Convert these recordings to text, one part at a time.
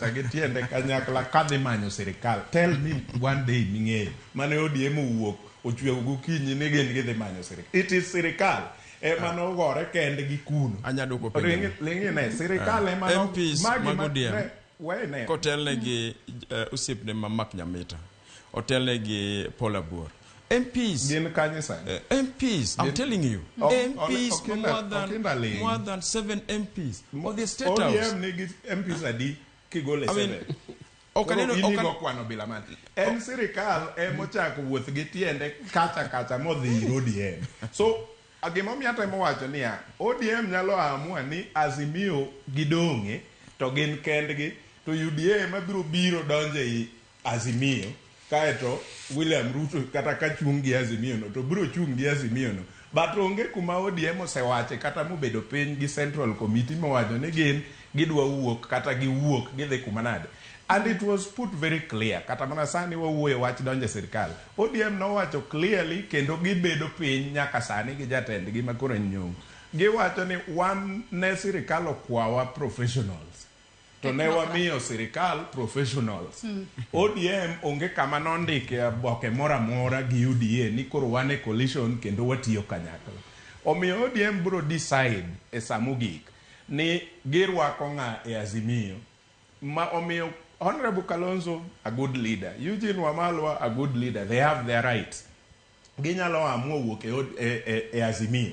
kacha gi tiende kanyakla kadhi manyo sirikal. Tell me one day ming'eyo mane ODM owuok ochiew gokinyi ni gin gidhi manyo sirikal. It is sirikal ema nogore kendgi kuno. Anya duoko penjo ni. Ling'ine, sirikal ema no- MPs magi mag ma- ODM. Wene. Kotelne gi osiepne ma Mark Nyamita, otelne gi Paul Abuor. MPs Gin kanye sani? MPs, I'm telling you, MPs more than Okinda ling. more than seven MPs of the State House. ODM nigi MPs adi kigole I mean, seven? Ok Koro aneno in ok igo kwano bila mane. En sirikal emochako wuoth gi tiende kacha kacha modhi ir ODM. So gimomiyo atemo wacho niya, ODM nyalo amua ni Azimio gidong'e to gin kendgi to UDA ema biro biro donjo ei Azimio kaeto William Ruto kata ka chung' gi Azimio no to biro chung' gi Azimio no. But onge kuma ODM osewache kata mobedo piny gi Central Committee mowacho ni gin gidwa wuok kata giwuok gidhi kuma nade. And it was put very clear kata mana sani wawuoyo wach donjo e sirkal. ODM nowacho clearly kendo gibedo piny nyaka sani gi jatendgi ma koro en Nyong'o. Giwacho ni wan ne sirkal okwawa professionals. To ne wamiyo sirikal professionals. ODM onge kama nondike oboke moro amora gi UDA ni koro wan e coalition kendo watiyo kanyakla. Omiyo ODM biro decide e sa mogik ni girwako ng'a e Azimio. Ma omiyo Honorable Kalonzo a good leader, Eugene Wamalwa a good leader, they have their rights. Ginyalo amua wuok e Azimio.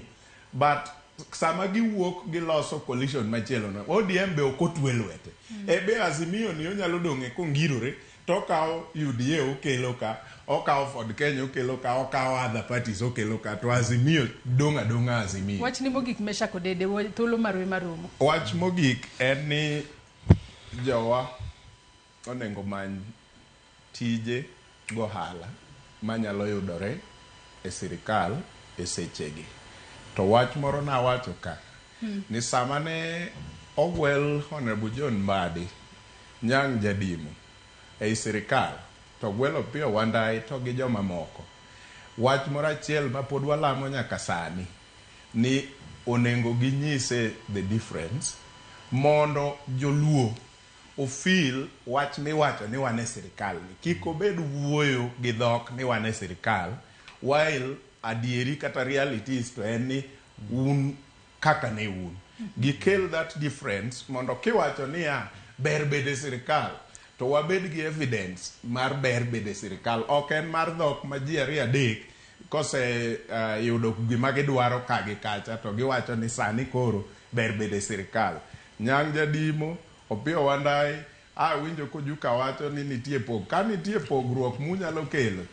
But sama giwuok giloso coalition machielo no, ODM be ok otwe lwete. E be Azimio ni onyalo dong' kongirore to okawo UDA okelo ka, okawo Ford Kenya okelo ka, okawo other parties okelo ka, to Azimio dong' adong'a Azimio. Wachni mogik Meshak Odede, thuolo marwa ema rumo. Wach mogik en ni jowa onego many tije gohala manyalo yudore e sirikal e sechegi. To wach moro nawacho ka ni sama ne ogwel Honorable John Mbadi Nyang' Jadimo ei sirikal to ogwel Opiyo Wandayi to gi joma moko. Wach moro achiel ma pod walamo nyaka sani ni onego ginyise the difference mondo joluo ofil wach miwacho ni wan e sirikal ni. Kik obed wuoyo gi dhok ni wan e sirikal while adieri kata realities to en ni un kaka ne un. Gikel that difference mondo kiwacho niya ber bedo e sirikal to wabed gi evidence mar ber bedo e sirikal. Ok en mar dhok ma ji ariyo adek kose yudo gima gidwaro ka gi kacha to giwacho ni sani koro ber bedo e sirikal. Nyang' Jadimo, Opiyo Wandayi, awinjo Kojuka wacho ni nitie pog. Ka nitie pogruok munyalo kelo,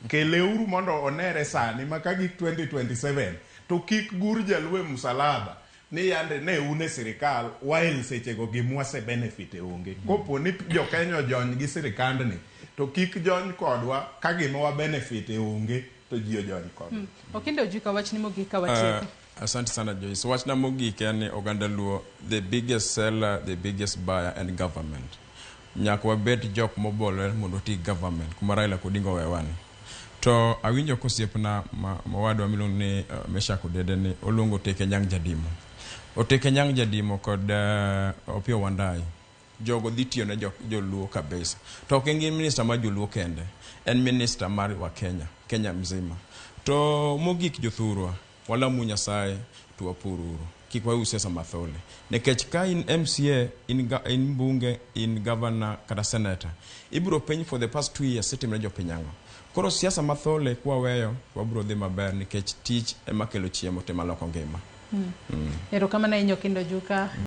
keleuru mondo onere sani ma ka gik 2027 to kik gur jaluo e msalaba ni yande ne un e sirikal while sechego gimwase benefit e onge. Kopo ni jo Kenya ojony gi sirikandni to kik jony kodwa ka gima wa benefit e onge to ji ojony kodwa. Okinda Ojuka, wachni mogik ka watieko. Asante sana Joyce. Wachna mogik en ni oganda Luo, the biggest seller, the biggest buyer en government. Nyaka wabed jok mobolore mondo oti government kuma Raila Odinga owewani. To awinjo kosiepna ma owadwa miluongo ni Meshak Odede ni oluongo Oteke Nyang' Jadimo. Oteke Nyang' Jadimo kod Opiyo Wandayi jogo dhi tiyo ne joluo kabisa. To ok en gi minister mar joluo kende, en minister mar wa Kenya, Kenya mzima. To mogik jothurwa, walamu Nyasaye to wapururu. Kik waweuru siasa mathole. Nikech ka in MCA, in mbunge, in governor kata senator, ibiro penj for the past 2 years itimne jopiny ang'o. Koro siasa mathole kwaweyo, wabiro dhi maber nikech tich ema kelo chiemo to ema loko ngima. Erokamano ahinya Okinda Ojuka.